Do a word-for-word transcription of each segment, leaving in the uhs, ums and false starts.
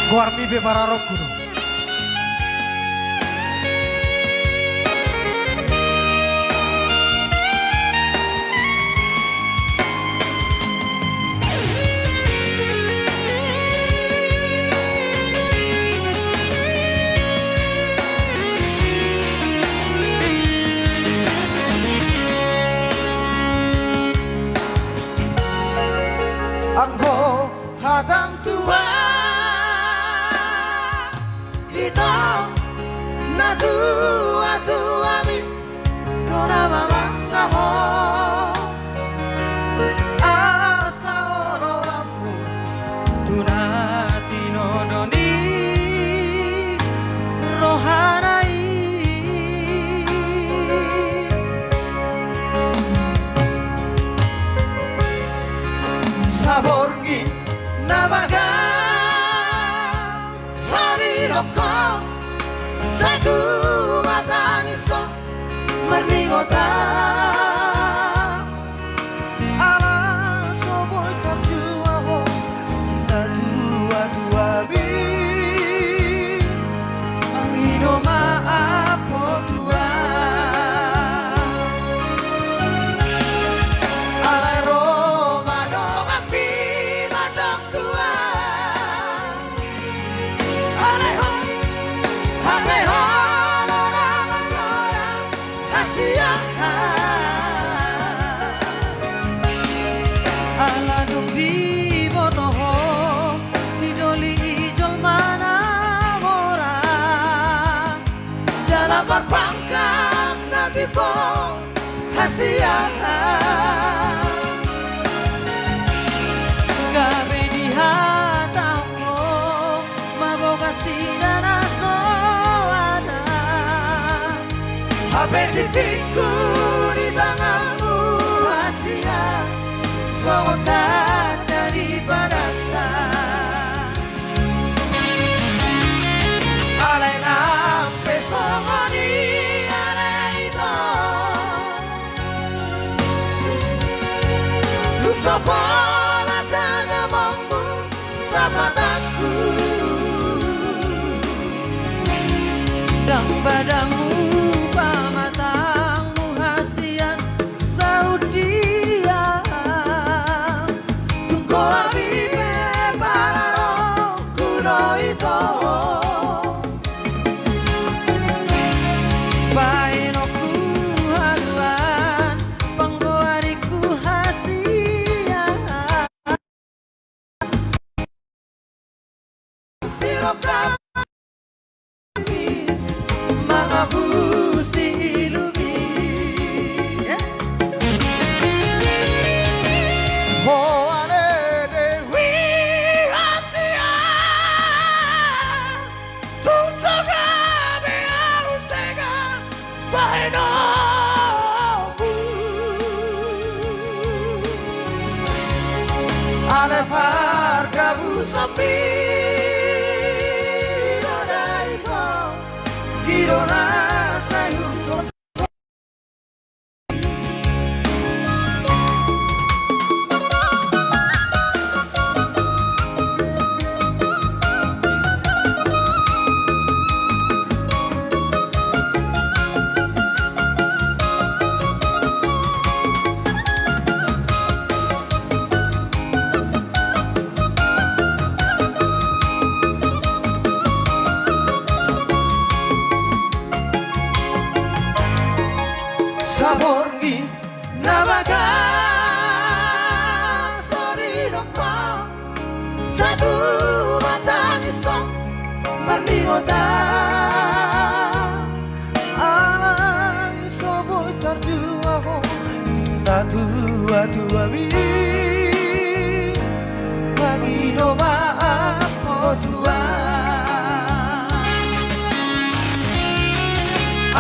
Goarmi pe pararongku do. Anggo hatang tua ito, na tuatuami do na mamaksahon. Asa oloanmu tu na tinodo ni rohana i. Saborngin na bagas so didok ho, sai tumatangis ho marningot ahu. Ala so boi tarjua ho, na tuatuami, mangido maaf ho tu ahu. Alai ro ma donganmi mandok tu ahu. Alai ho, hape ho do na manggoda hasian. Ala dung diboto ho sidoli i jolma na mora, jala marpangkat na timbo hasian. Gabe dihatahon ho ma bogasida na so ada. Hape di tingku di tanganmu hasian, songon tanda di padanta. Alai nang pe songon i alai ito, tung so pola tanganmu sapatanku. Ndang badanmu pamatangmu hasian sahudia. Tung goarmi pe pararongku do ito. Bahenonku haduan panggoarku hasian. Sirop kami mangapusi ilumi. Ho ale Dewi hasian, tung so gabe ahu sega bahenonku. Ale pargabusonmi do da ito, i do na sai husor. Saborngin na bagas so didok ho, sai tumatangis ho marningot ahu. Alai so boi tarjua ho, na tuatuami, mangido maaf ho tu ahu.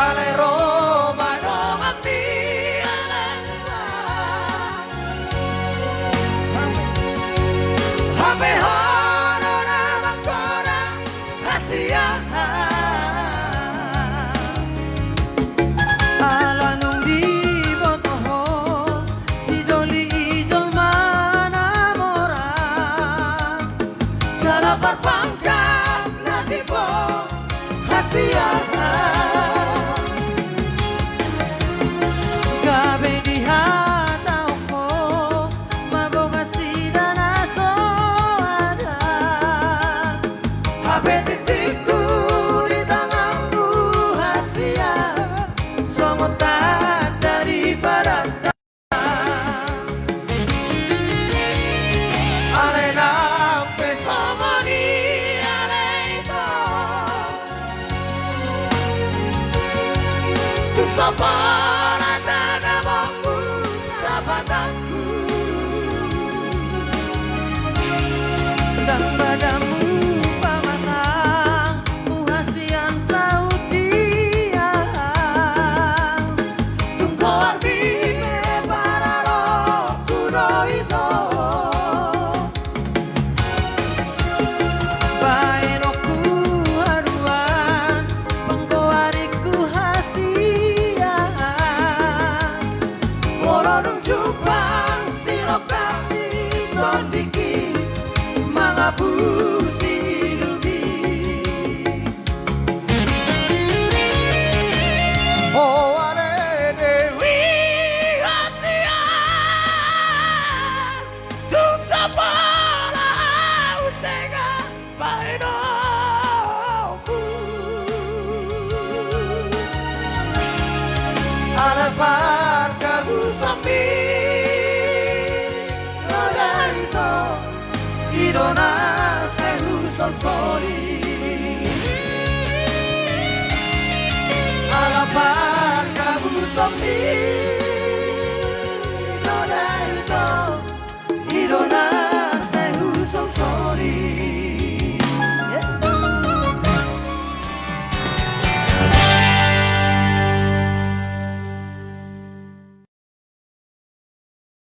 Alai ro ma donganmi alai. Hape ho do na manggoda hasian. Ala dung diboto ho sidoli i jolma na mora, jala marpangkat sian. Gabe dihatahon ho, mabongasida na so ada. Hape tingkingku di tanganmu hasian, songon tanda di padanta. Alai nang pe songon i, alai ito, tung so pola tangahonmu sapatanku. Ndang badanmu pamatang, muha sian saundian. Tung goar ni pe pararoku do ito. Baenonku haduan, panggoarionku hasian. Molo dung jumpang sirongkap ni tondingki, mangapusi ilubi. O ale Dewi hasian, tung so pola au sega baenonmu. Ala pargabusonmi do da ito, i do na sai husolsoli. Ala pargabusonmi